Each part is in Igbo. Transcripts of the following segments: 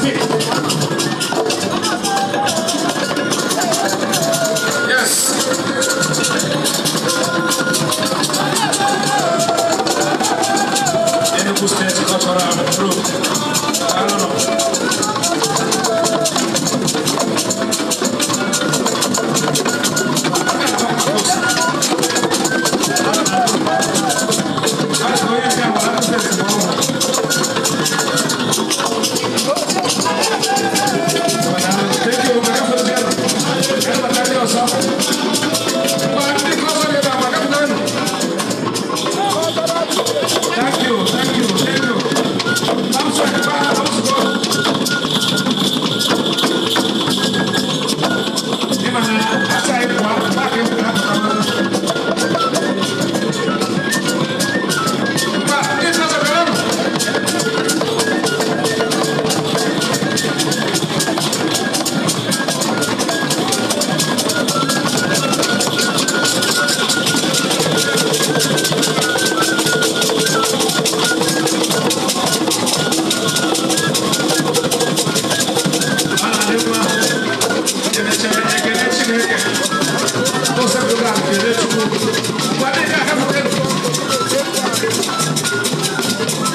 Speak. Yes. Enugu State Cultural Group. I don't know. Thank you, thank you, thank you. I'm sorry, I'm sorry.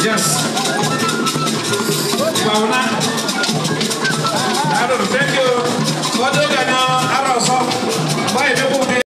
Yes.